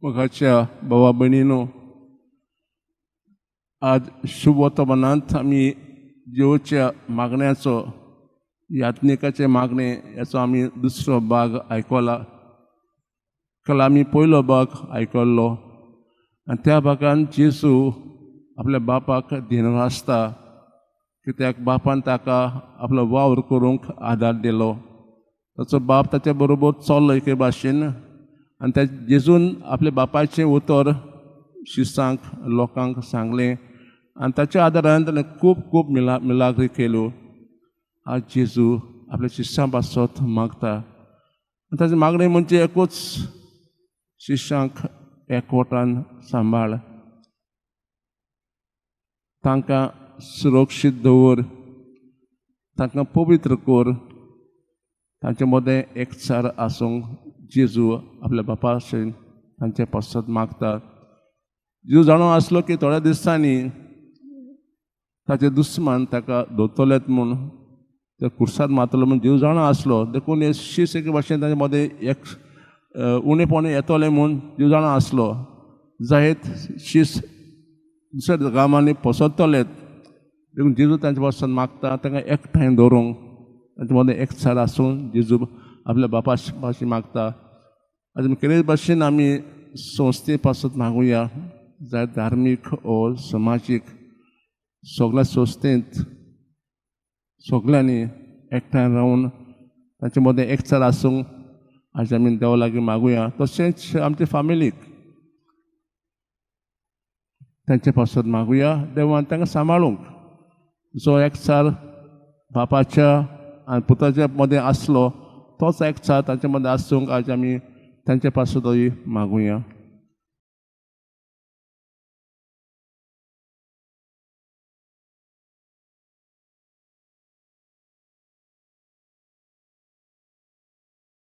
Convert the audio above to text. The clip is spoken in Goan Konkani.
मोगाच्या भावा भयणीनो, आज शुभ वर्तमानांत आमी जेजूच्या मागण्याचो, याज्ञिकाचे मागणे याचो आमी दुसरो भाग आयकला. काल आमी पयलो भाग आयकल्लो आनी त्या भागान जेजू आपल्या बापाक दिनवासता आसता कित्याक बापान ताका आपलो वावर करूंक आदार दिलो. ताचो बाप ताच्या बरोबर चल्लो एके भाशेन आनी त्या जेजून आपल्या बापायचें उतर शिसांक लोकांक सांगलें आनी ताच्या आदारान ताणें खूब खूब मिलाग्री केल्यो. आज जेजू आपल्या शिश्यां पासत मागता आनी ताचें मागणें म्हणजे एकूच, शिश्यांक एकवटान सांबाळ, तांकां सुरक्षीत दवर, तांकां पवित्र कर, तांचे मदें एकचार आसूंक जेजू आपल्या बापाशेन तांचे पासत मागता. जेजू जाणो आसलो की थोड्या दिसांनी ताचे दुस्मान ताका धरतलेत म्हूण, ते खुर्साद मारतलो म्हूण जेजू जाणा आसलो. देखून हे शीस एके भाशेन ताचे मदें एक उणेपण येतलें म्हूण जेजू जाणा आसलो. जायत शीस दुसऱ्या गांवांनी पसरतलेत, देखून जेजू तांचे पासून मागता तांकां एकठांय दवरूंक, तांचे मदें एकचार आसून जेजू आपल्या बापा पाशी मागता. आनी केले भाशेन आमी संस्थे पासत मागुया, जाय धार्मीक ओ समाजीक सगळ्या संस्थेंत सगळ्यांनी एकठांय रावन तांचे मदें एकचार आसूंक आज आमी देवा लागीं मागुया. तशेंच आमचे फामिलीक तांचे पासत मागुया, देवान तांकां सांबाळूंक. जो एकचार बापाच्या आनी पुताच्या मदें आसलो तोच एकचार तांचे मदें आसूंक आज आमी तांचे पासतूय मागुया.